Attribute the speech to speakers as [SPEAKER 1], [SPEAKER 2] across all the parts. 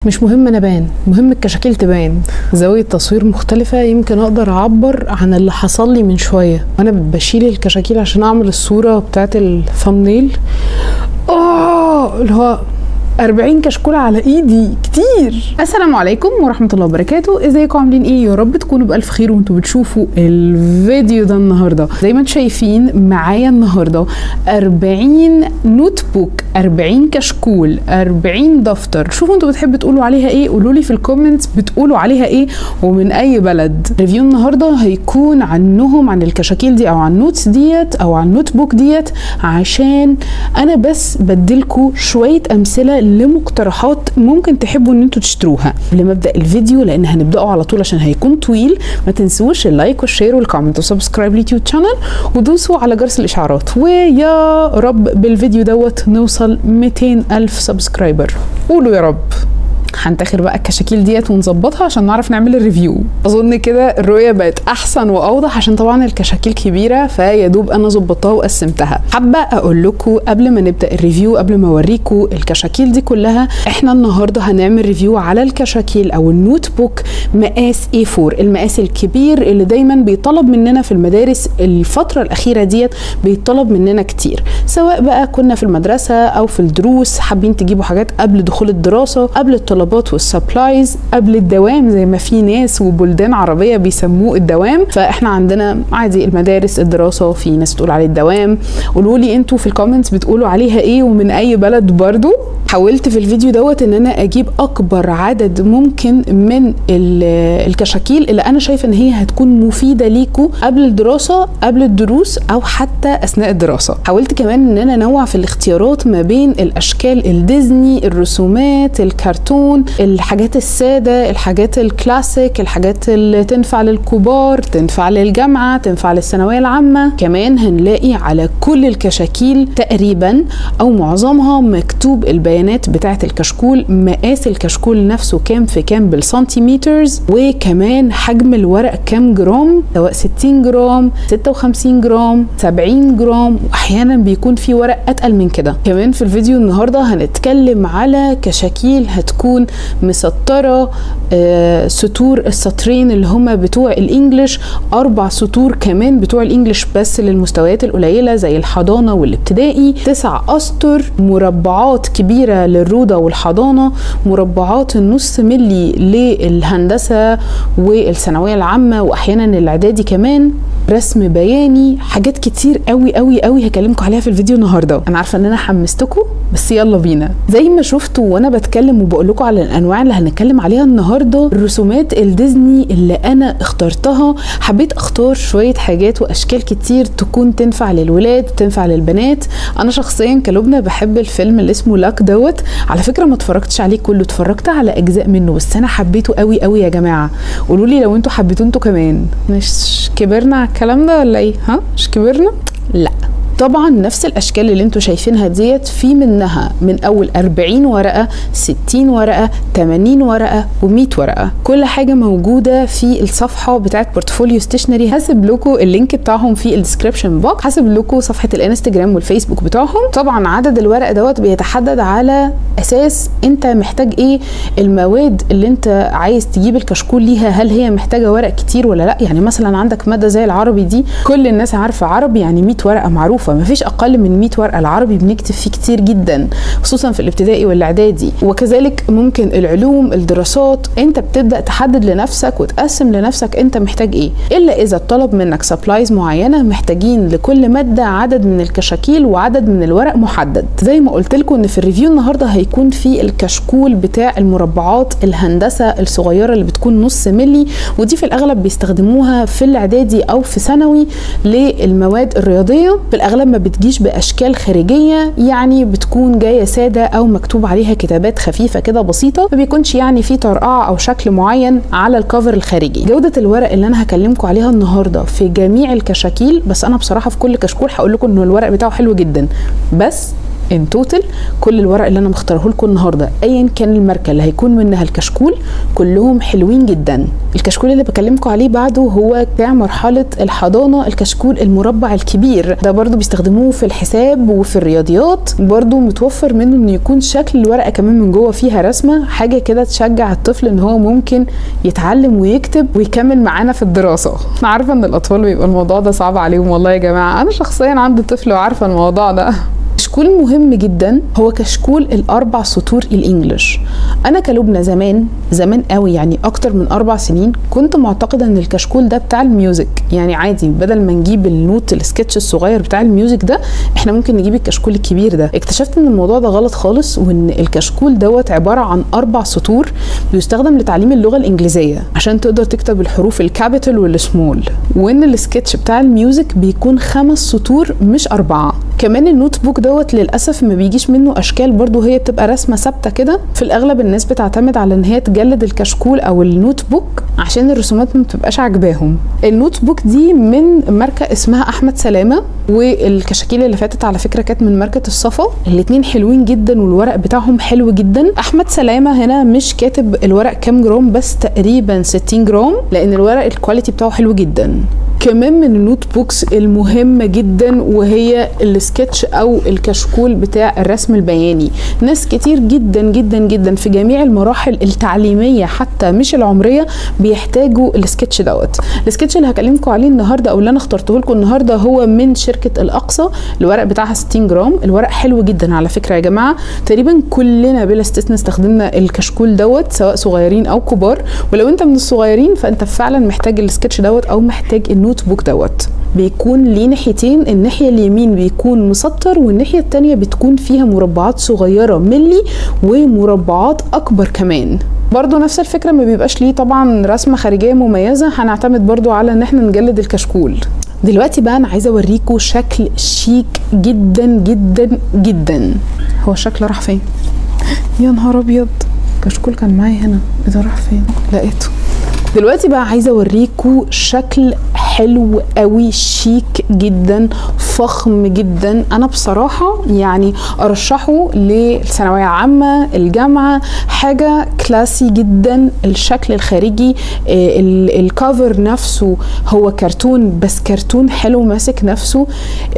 [SPEAKER 1] مش مهم انا بان، مهم الكشاكيل تبان. زاوية تصوير مختلفة يمكن اقدر اعبر عن اللي حصل لي من شوية وانا بشيل الكشاكيل عشان اعمل الصورة بتاعت ال thumbnail. اللي هو 40 كشكول على ايدي كتير. السلام عليكم ورحمة الله وبركاته، ازيكم عاملين ايه؟ يا رب تكونوا بالف خير وانتوا بتشوفوا الفيديو ده النهارده. زي ما انتم شايفين معايا النهارده 40 notebook، 40 كشكول، 40 دفتر. شوفوا انتوا بتحبوا تقولوا عليها ايه، قولوا لي في ال comments بتقولوا عليها ايه ومن اي بلد. review النهارده هيكون عنهم، عن الكشاكيل دي او عن ال notes ديت او عن ال notebook ديت، عشان انا بس بديلكوا شوية امثلة لمقترحات ممكن تحبوا ان انتوا تشتروها. قبل ما ابدا الفيديو لان هنبداه على طول عشان هيكون طويل، ما تنسوش ال like وال share وال comment و subscribe لليوتيوب channel ودوسوا على جرس الاشعارات، ويا رب بالفيديو دوت نوصل 200 الف subscriber، قولوا يا رب. هنتاخر بقى الكشاكيل ديت ونظبطها عشان نعرف نعمل ال review. اظن كده الرؤية بقت احسن واوضح عشان طبعا الكشاكيل كبيرة، فيا دوب انا ظبطتها وقسمتها. حابة اقول لكم قبل ما نبدا ال review، قبل ما اوريكم الكشاكيل دي كلها، احنا النهارده هنعمل review على الكشاكيل او ال notebook مقاس A4، المقاس الكبير اللي دايما بيطلب مننا في المدارس الفترة الاخيرة ديت، بيطلب مننا كتير، سواء بقى كنا في المدرسة او في الدروس، حابين تجيبوا حاجات قبل دخول الدراسة، قبل الطلبات وال supplies، قبل الدوام زي ما في ناس وبلدان عربية بيسموه الدوام، فاحنا عندنا عادي المدارس الدراسة في ناس بتقول عليه الدوام. قولوا لي انتوا في ال comments بتقولوا عليها ايه ومن اي بلد. برضو حاولت في الفيديو دوت ان انا اجيب اكبر عدد ممكن من الكشاكيل اللي انا شايفه ان هي هتكون مفيدة ليكوا قبل الدراسة، قبل الدروس، او حتى اثناء الدراسة. حاولت كمان ان انا انوع في الاختيارات ما بين الاشكال الديزني، الرسومات، الكرتون، الحاجات السادة، الحاجات الكلاسيك، الحاجات اللي تنفع للكبار، تنفع للجامعة، تنفع للثانويه العامة. كمان هنلاقي على كل الكشاكيل تقريبا او معظمها مكتوب البيانات بتاعه الكشكول، مقاس الكشكول نفسه كام في كام بال centimeters، وكمان حجم الورق كام جرام، سواء 60 جرام، 56 جرام، 70 جرام، واحيانا بيكون في ورق اتقل من كده. كمان في الفيديو النهارده هنتكلم على كشاكيل هتكون مسطرة، سطور السطرين اللي هما بتوع ال English، 4 سطور كمان بتوع ال English بس للمستويات القليلة زي الحضانة والابتدائي، 9 اسطر، مربعات كبيرة للروضه والحضانه، مربعات النص ملي للهندسه والثانويه العامة واحيانا الاعدادي كمان، رسم بياني، حاجات كتير قوي قوي قوي هكلمكم عليها في الفيديو النهارده. انا عارفه ان انا حمستكم بس يلا بينا. زي ما شفتوا وانا بتكلم وبقول لكم على الانواع اللي هنتكلم عليها النهارده، الرسومات الديزني اللي انا اخترتها، حبيت اختار شوية حاجات واشكال كتير تكون تنفع للولاد تنفع للبنات. انا شخصيا كلبنى بحب الفيلم اللي اسمه Luck دوت، على فكرة ما اتفرجتش عليه كله، اتفرجت على اجزاء منه بس انا حبيته قوي قوي يا جماعة. قولوا لي لو انتوا حبيتوه انتوا كمان. مش كبرنا على الكلام ده ولا ايه؟ ها مش كبرنا؟ لا طبعا. نفس الاشكال اللي انتوا شايفينها ديت في منها من اول 40 ورقة، 60 ورقة، 80 ورقة، و100 ورقة. كل حاجة موجودة في الصفحة بتاعه Portfolio Stationery، هسيب لكم ال link بتاعهم في ال description box، هسيب لكم صفحة الانستجرام والفيسبوك بتاعهم. طبعا عدد الورق دوت بيتحدد على اساس انت محتاج ايه، المواد اللي انت عايز تجيب الكشكول ليها، هل هي محتاجه ورق كتير ولا لا. يعني مثلا عندك مادة زي العربي دي كل الناس عارفه عربي، يعني 100 ورقة معروفة، مفيش اقل من 100 ورقة. العربي بنكتب فيه كتير جدا خصوصا في الابتدائي والاعدادي، وكذلك ممكن العلوم، الدراسات. انت بتبدا تحدد لنفسك وتقسم لنفسك انت محتاج ايه، الا اذا طلب منك supplies معينة محتاجين لكل مادة عدد من الكشاكيل وعدد من الورق محدد. زي ما قلت لكم ان في ال review النهارده هيكون في الكشكول بتاع المربعات الهندسة الصغيرة اللي بتكون نص ملي، ودي في الاغلب بيستخدموها في الاعدادي او في ثانوي للمواد الرياضية. في الاغلب ما بتجيش باشكال خارجية، يعني بتكون جاية ساده او مكتوب عليها كتابات خفيفة كده بسيطة، ما بيكونش يعني في طرقعه او شكل معين على ال cover الخارجي. جوده الورق اللي انا هكلمكم عليها النهارده في جميع الكشاكيل، بس انا بصراحة في كل كشكول هقول لكم ان الورق بتاعه حلو جدا، بس in total كل الورق اللي انا مختاره لكم النهارده ايا كان الماركة اللي هيكون منها الكشكول كلهم حلوين جدا. الكشكول اللي بكلمكم عليه بعده هو بتاع مرحلة الحضانة، الكشكول المربع الكبير ده برضو بيستخدموه في الحساب وفي الرياضيات، برضو متوفر منه انه يكون شكل الورقة كمان من جوه فيها رسمه، حاجة كده تشجع الطفل ان هو ممكن يتعلم ويكتب ويكمل معانا في الدراسة. انا عارفه ان الاطفال بيبقى الموضوع ده صعب عليهم، والله يا جماعة انا شخصيا عندي طفل وعارفه الموضوع ده. كشكول مهم جدا هو كشكول الاربع سطور ال English. انا كلبنى زمان زمان قوي، يعني اكتر من 4 سنين، كنت معتقده ان الكشكول ده بتاع ال music، يعني عادي بدل ما نجيب ال note ال sketch الصغير بتاع ال music ده احنا ممكن نجيب الكشكول الكبير ده. اكتشفت ان الموضوع ده غلط خالص، وان الكشكول دوت عبارة عن 4 سطور بيستخدم لتعليم اللغة الانجليزية عشان تقدر تكتب الحروف ال capital وال small، وان السكتش بتاع ال music بيكون 5 سطور مش 4. كمان ال notebook دوت للاسف ما بيجيش منه اشكال، برضو هي بتبقى رسمه ثابتة كده. في الاغلب الناس بتعتمد على ان هي تجلد الكشكول او ال notebook عشان الرسومات ما بتبقاش عاجباهم. ال notebook دي من ماركة اسمها احمد سلامه، والكشاكيل اللي فاتت على فكرة كانت من ماركة الصفا. الاثنين حلوين جدا والورق بتاعهم حلو جدا. احمد سلامه هنا مش كاتب الورق كام جرام، بس تقريبا 60 جرام، لان الورق ال quality بتاعه حلو جدا. كمان من ال notebooks المهمة جدا وهي السكتش او الكشكول بتاع الرسم البياني. ناس كتير جدا جدا جدا في جميع المراحل التعليمية حتى مش العمرية بيحتاجوا السكتش دوت. السكتش اللي هكلمكم عليه النهارده او اللي انا اخترته لكم النهارده هو من شركة الاقصى، الورق بتاعها 60 جرام. الورق حلو جدا على فكرة يا جماعة، تقريبا كلنا بلا استثناء استخدمنا الكشكول دوت سواء صغيرين او كبار، ولو انت من الصغيرين فانت فعلا محتاج السكتش دوت او محتاج ال notebook دوت. بيكون ليه ناحيتين، الناحية اليمين بيكون مسطر والناحية التانية بتكون فيها مربعات صغيرة ملي ومربعات اكبر كمان. برضو نفس الفكرة ما بيبقاش ليه طبعا رسمة خارجية مميزة، هنعتمد برضو على ان احنا نجلد الكشكول. دلوقتي بقى انا عايزة اوريكم شكل شيك جدا جدا جدا. هو الشكل راح فين؟ يا نهار ابيض، كشكول كان معايا هنا، ايه ده راح فين؟ لقيته. دلوقتي بقى عايزه اوريكم شكل حلو قوي، شيك جدا، فخم جدا. انا بصراحة يعني ارشحه للثانويه عامة، الجامعة، حاجة classy جدا. الشكل الخارجي، ال cover نفسه هو كرتون، بس كرتون حلو ماسك نفسه.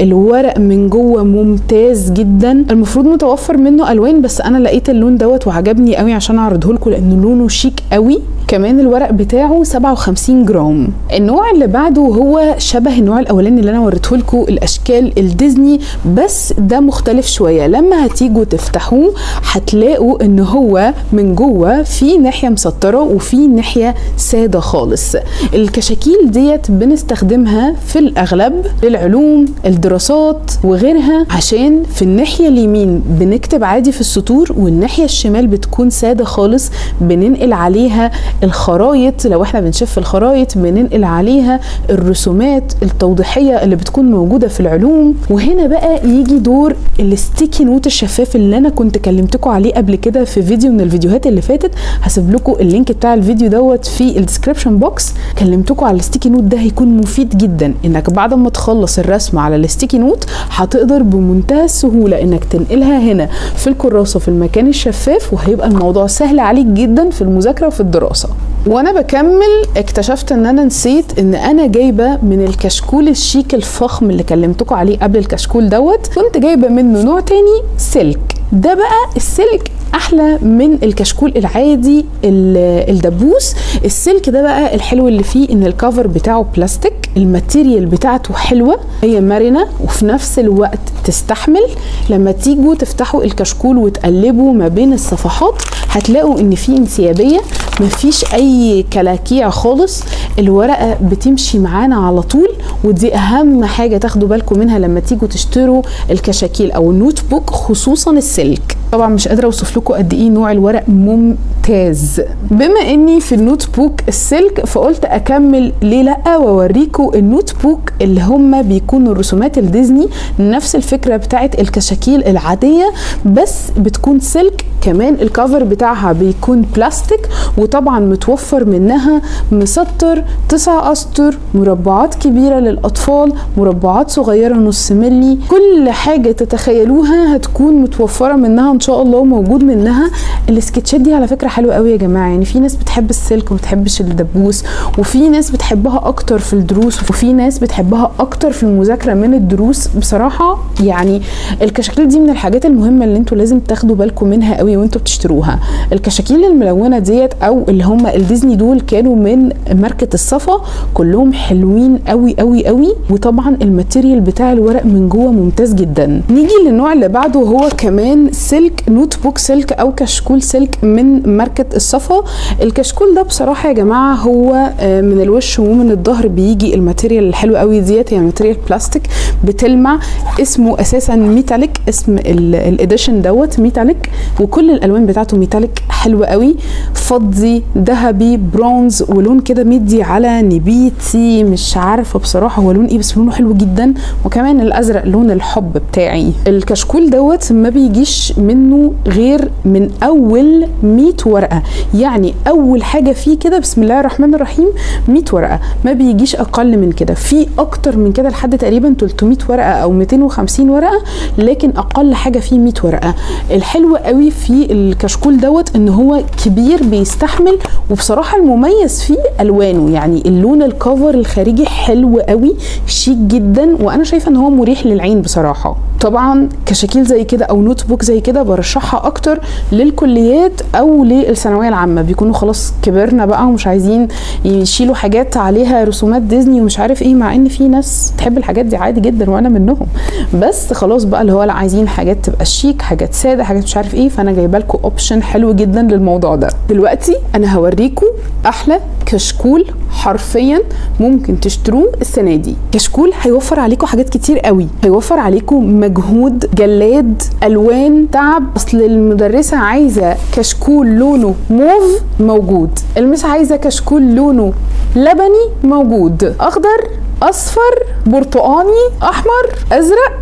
[SPEAKER 1] الورق من جوه ممتاز جدا. المفروض متوفر منه الوان، بس انا لقيت اللون دوت وعجبني قوي عشان اعرضه لكم لانه لونه شيك قوي. كمان الورق بتاعه 57 جرام. النوع اللي بعده هو شبه النوع الاولاني اللي انا وريته لكم، الاشكال الديزني، بس ده مختلف شوية. لما هتيجوا تفتحوه هتلاقوا ان هو من جوه في ناحية مسطرة وفي ناحية ساده خالص. الكشاكيل ديت بنستخدمها في الاغلب للعلوم، الدراسات وغيرها، عشان في الناحية اليمين بنكتب عادي في السطور، والناحية الشمال بتكون ساده خالص بننقل عليها الخرايط. لو احنا بنشف الخرايط بننقل عليها الرسومات التوضيحيه اللي بتكون موجودة في العلوم. وهنا بقى يجي دور ال sticky note الشفاف اللي انا كنت كلمتكم عليه قبل كده في فيديو من الفيديوهات اللي فاتت. هسيب لكم ال link بتاع الفيديو دوت في ال description box. كلمتكم على ال sticky note ده، هيكون مفيد جدا انك بعد ما تخلص الرسم على ال sticky note هتقدر بمنتهى السهولة انك تنقلها هنا في الكراسة في المكان الشفاف، وهيبقى الموضوع سهل عليك جدا في المذاكرة وفي الدراسة. وانا بكمل اكتشفت ان انا نسيت ان انا جايبه من الكشكول الشيك الفخم اللي كلمتكم عليه قبل الكشكول دوت، كنت جايبه منه نوع تاني سلك. ده بقى السلك احلى من الكشكول العادي الدبوس. السلك ده بقى الحلو اللي فيه ان ال cover بتاعه بلاستيك، ال material بتاعته حلوة، هي مرنه وفي نفس الوقت تستحمل. لما تيجوا تفتحوا الكشكول وتقلبوا ما بين الصفحات هتلاقوا ان في انسيابيه، مفيش اي كلاكيع خالص، الورقة بتمشي معانا على طول. ودي اهم حاجة تاخدوا بالكم منها لما تيجوا تشتروا الكشاكيل او ال notebook، خصوصا السلك. طبعا مش قادرة اوصف لكم قد ايه نوع الورق ممتاز. بما اني في ال notebook السلك فقلت اكمل ليه لا واوريكم ال notebook اللي هم بيكونوا الرسومات الديزني، نفس الفكرة بتاعت الكشاكيل العادية بس بتكون سلك، كمان ال cover بتاعها بيكون بلاستيك، وطبعا متوفر منها مسطر 9 اسطر، مربعات كبيرة للاطفال، مربعات صغيرة نص ملي، كل حاجة تتخيلوها هتكون متوفرة منها ان شاء الله وموجود منها. السكتشات دي على فكرة حلوة قوي يا جماعة، يعني في ناس بتحب السلك وما بتحبش الدبوس، وفي ناس بتحبها اكتر في الدروس، وفي ناس بتحبها اكتر في المذاكرة من الدروس. بصراحة يعني الكشاكيل دي من الحاجات المهمة اللي انتوا لازم تاخدوا بالكم منها قوي وانتوا بتشتروها. الكشاكيل الملونة ديت او اللي هم الديزني دول كانوا من ماركة الصفا، كلهم حلوين قوي قوي قوي، وطبعا ال material بتاع الورق من جوه ممتاز جدا. نيجي للنوع اللي بعده، وهو كمان سلك، notebook سلك او كشكول سلك من ماركة الصفا. الكشكول ده بصراحة يا جماعة هو من الوش ومن الظهر بيجي ال material الحلو قوي ديت، هي material بلاستيك بتلمع، اسمه اساسا metallic، اسم ال edition دوت metallic، وكل الالوان بتاعته metallic حلوة قوي، فضي، ذهبي، برونز، ولون كده مدي على نبيتي، مش عارفه بصراحة هو لون ايه بس لونه حلو جدا، وكمان الازرق لون الحب بتاعي. الكشكول دوت ما بيجيش منه غير من اول 100 ورقة، يعني اول حاجة فيه كده بسم الله الرحمن الرحيم 100 ورقة، ما بيجيش اقل من كده، في اكتر من كده لحد تقريبا 300 ورقة او 250 ورقة، لكن اقل حاجة فيه 100 ورقة. الحلو قوي في الكشكول دوت ان هو كبير بيستحمل، وبصراحة المميز فيه الوانه، يعني اللون ال cover الخارجي حلو قوي، شيك جدا، وانا شايفه ان هو مريح للعين بصراحة. طبعا كشاكيل زي كده او notebook زي كده برشحها اكتر للكليات او للثانويه العامة، بيكونوا خلاص كبرنا بقى ومش عايزين يشيلوا حاجات عليها رسومات ديزني ومش عارف ايه، مع ان في ناس تحب الحاجات دي عادي جدا وانا منهم، بس خلاص بقى اللي هو لا عايزين حاجات تبقى شيك، حاجات ساده، حاجات مش عارف ايه، فانا جايبه لكم option حلو جدا للموضوع ده. دلوقتي انا هوريكم احلى كشكول حرفيا ممكن تشتروه السنة دي. كشكول هيوفر عليكم حاجات كتير قوي، هيوفر عليكم مجهود، جلاد، الوان، تعب. اصل المدرسة عايزه كشكول لونه موف موجود، المس عايزه كشكول لونه لبني موجود، اخضر، اصفر، برتقاني، احمر، ازرق،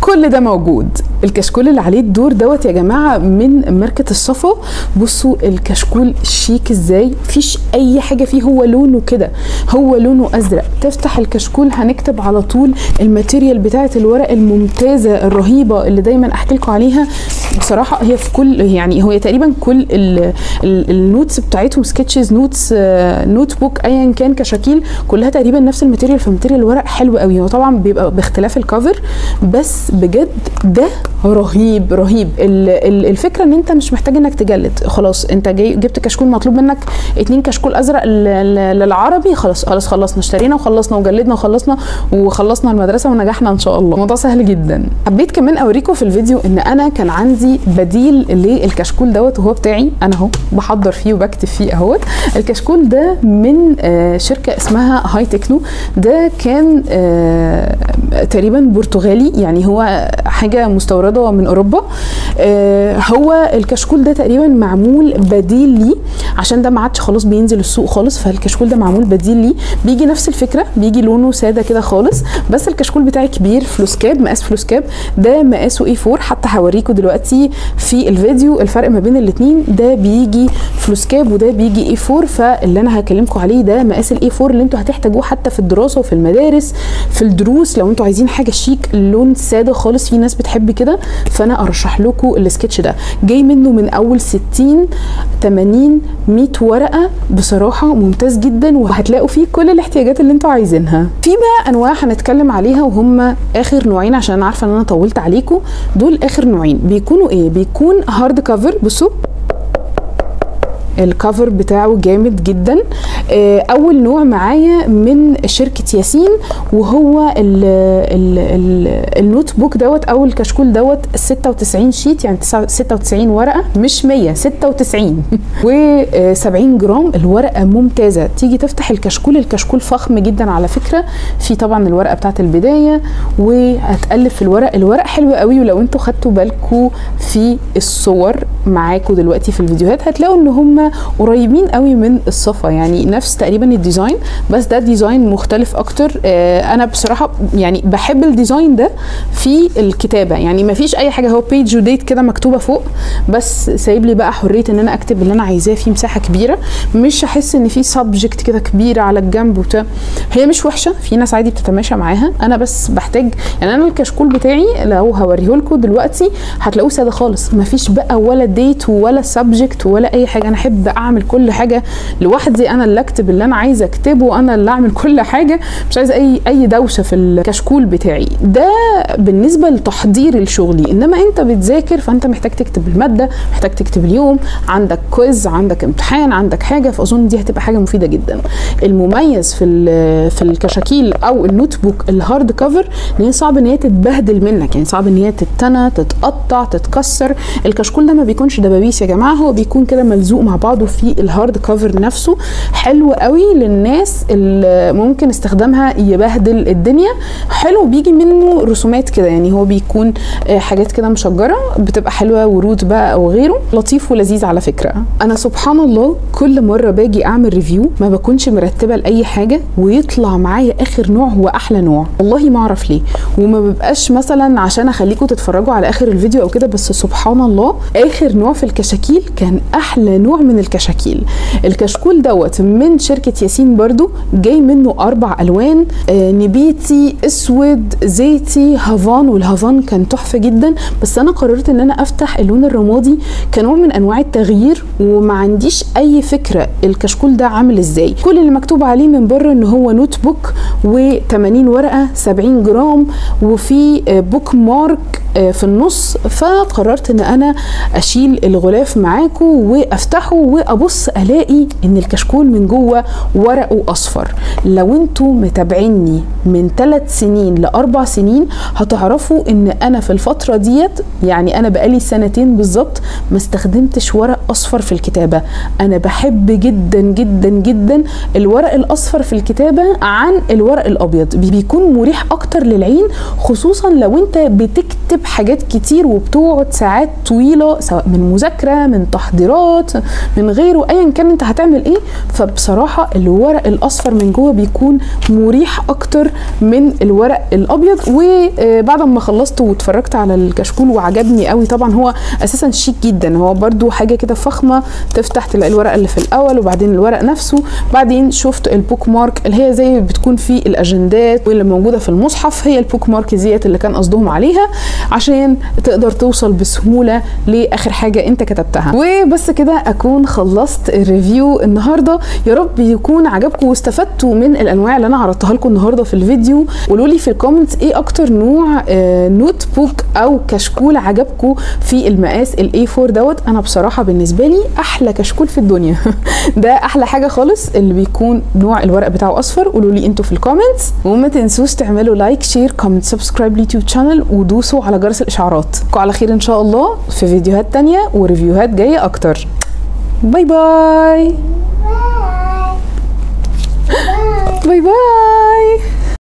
[SPEAKER 1] كل ده موجود. الكشكول اللي عليه الدور دوت يا جماعة من ماركة الصفا، بصوا الكشكول شيك ازاي، مفيش اي حاجة فيه، هو لونه كده، هو لونه ازرق. تفتح الكشكول هنكتب على طول ال material بتاعه الورق الممتازة الرهيبة اللي دايما احكي لكم عليها. بصراحة هي في كل، يعني هو تقريبا كل ال notes بتاعتهم، sketches، notes، notebook، ايا كان كشاكيل، كلها تقريبا نفس ال material، ف material الورق حلو قوي. هو طبعا بيبقى باختلاف ال cover، بس بجد ده رهيب رهيب. الفكرة ان انت مش محتاج انك تجلد، خلاص انت جاي جبت كشكول مطلوب منك 2 كشكول ازرق للعربي، خلاص خلاص خلصنا، اشترينا وخلصنا وجلدنا وخلصنا المدرسة ونجحنا ان شاء الله. الموضوع سهل جدا. حبيت كمان اوريكم في الفيديو ان انا كان عندي بديل للكشكول دوت، وهو بتاعي انا اهو، بحضر فيه وبكتب فيه اهوت. الكشكول ده من شركة اسمها هاي تكنو، ده كان تقريبا برتغالي، يعني هو حاجة مستورده من اوروبا. هو الكشكول ده تقريبا معمول بديل ليه، عشان ده ما عادش خلاص بينزل السوق خالص، فالكشكول ده معمول بديل ليه. بيجي نفس الفكرة، بيجي لونه ساده كده خالص، بس الكشكول بتاعي كبير، فلوسكاب، مقاس فلوسكاب، ده مقاسه A4، حتى هوريكم دلوقتي في الفيديو الفرق ما بين الاثنين. ده بيجي فلوسكاب وده بيجي A4، فاللي انا هكلمكم عليه ده مقاس ال A4 اللي انتوا هتحتاجوه حتى في الدراسة وفي المدارس في الدروس، لو انتوا عايزين حاجة شيك لون ساده خالص، في ناس بتحب كده، فانا ارشح لكم السكتش ده. جاي منه من اول 60 80 100 ورقة، بصراحة ممتاز جدا، وهتلاقوا فيه كل الاحتياجات اللي انتوا عايزينها. في بقى انواع هنتكلم عليها وهم اخر نوعين، عشان انا عارفه ان انا طولت عليكم. دول اخر نوعين بيكونوا ايه؟ بيكون hard cover، بصوا ال cover بتاعه جامد جدا. اول نوع معايا من شركة ياسين، وهو ال ال ال ال notebook دوت او الكشكول دوت 96 sheet، يعني 96 ورقة مش 100، 96 و70 جرام. الورقة ممتازة. تيجي تفتح الكشكول، الكشكول فخم جدا على فكرة. في طبعا الورقة بتاعت البداية، وهتقلب في الورق، الورق حلو قوي. ولو انتوا خدتوا بالكم في الصور معاكم دلوقتي في الفيديوهات هتلاقوا ان هم قريبين قوي من الصفا، يعني نفس تقريبا ال design، بس ده design مختلف اكتر. انا بصراحة يعني بحب ال design ده في الكتابة، يعني مفيش اي حاجة، هو page و date كده مكتوبة فوق، بس سايب لي بقى حرية ان انا اكتب اللي انا عايزاه، في مساحة كبيرة، مش هحس ان في subject كده كبيرة على الجنب وبتاع. هي مش وحشة، في ناس عادي بتتماشى معاها. انا بس بحتاج، يعني انا الكشكول بتاعي لو هوريه لكم دلوقتي هتلاقوه ساده خالص، مفيش بقى ولا date ولا subject ولا اي حاجة. انا احب اعمل كل حاجة لوحدي، انا اللي اكتب اللي انا عايزه اكتبه، انا اللي اعمل كل حاجة، مش عايزه اي دوشه في الكشكول بتاعي. ده بالنسبة لتحضير الشغلي. انما انت بتذاكر فانت محتاج تكتب المادة، محتاج تكتب اليوم، عندك quiz، عندك امتحان، عندك حاجة، فاظن دي هتبقى حاجة مفيدة جدا. المميز في الكشاكيل او ال notebook ال hard cover ان هي صعب ان هي تتبهدل منك، يعني صعب ان هي تتنى، تتقطع، تتكسر. الكشكول ده ما بيكونش دبابيس يا جماعة، هو بيكون كده ملزوق مع بعضه في ال hard cover نفسه. حلو قوي للناس اللي ممكن استخدامها يبهدل الدنيا. حلو، بيجي منه رسومات كده، يعني هو بيكون حاجات كده مشجره بتبقى حلوة، ورود بقى او غيره، لطيف ولذيذ على فكرة. انا سبحان الله كل مرة باجي اعمل review ما بكونش مرتبه لاي حاجة، ويطلع معايا اخر نوع هو احلى نوع، والله ما اعرف ليه. وما ببقاش مثلا عشان اخليكم تتفرجوا على اخر الفيديو او كده، بس سبحان الله اخر نوع في الكشاكيل كان احلى نوع من الكشاكيل. الكشكول دوت من شركة ياسين برضو، جاي منه 4 الوان، نبيتي، اسود، زيتي، هافان. والهافان كان تحفة جدا، بس انا قررت ان انا افتح اللون الرمادي كنوع من انواع التغيير، وما عنديش اي فكرة الكشكول ده عامل ازاي. كل اللي مكتوب عليه من بره ان هو notebook و80 ورقة، 70 جرام، وفي bookmark في النص. فقررت ان انا اشيل الغلاف معاكم وافتحه وابص الاقي ان الكشكول من جوه ورقة اصفر. لو انتوا متابعيني من 3 سنين ل4 سنين هتعرفوا ان انا في الفترة ديت، يعني انا بقالي 2 سنين بالظبط ما استخدمتش ورق اصفر في الكتابة. انا بحب جدا جدا جدا الورق الاصفر في الكتابة عن الورق الابيض، بيكون مريح اكتر للعين، خصوصا لو انت بتكتب حاجات كتير وبتقعد ساعات طويلة، سواء من مذاكرة، من تحضيرات، من غيره، ايا كان انت هتعمل ايه. فبصراحة الورق الاصفر من جوه بيكون مريح اكتر من الورق الابيض. وبعد ما خلصت واتفرجت على الكشكول وعجبني قوي، طبعا هو اساسا شيك جدا، هو برده حاجة كده فخمة، تفتح تلاقي الورق اللي في الاول وبعدين الورق نفسه. بعدين شفت ال bookmark اللي هي زي بتكون في الاجندات واللي موجودة في المصحف، هي ال bookmark ديت اللي كان قصدهم عليها عشان تقدر توصل بسهولة لاخر حاجة انت كتبتها. وبس كده اكون خلصت ال review النهارده. يا رب يكون عجبكم واستفدتوا من الانواع اللي انا عرضتها لكم النهارده في الفيديو. قولوا لي في ال comments ايه اكتر نوع notebook او كشكول عجبكم في المقاس ال A4 دوت. انا بصراحة بالنسبة لي احلى كشكول في الدنيا ده احلى حاجة خالص، اللي بيكون نوع الورق بتاعه اصفر. قولوا لي انتوا في ال comments، وما تنسوش تعملوا like، share، comment، subscribe ليوتيوب channel، ودوسوا على جرس الاشعارات. على خير ان شاء الله في فيديوهات تانية و review هات جاية اكتر. bye bye bye bye.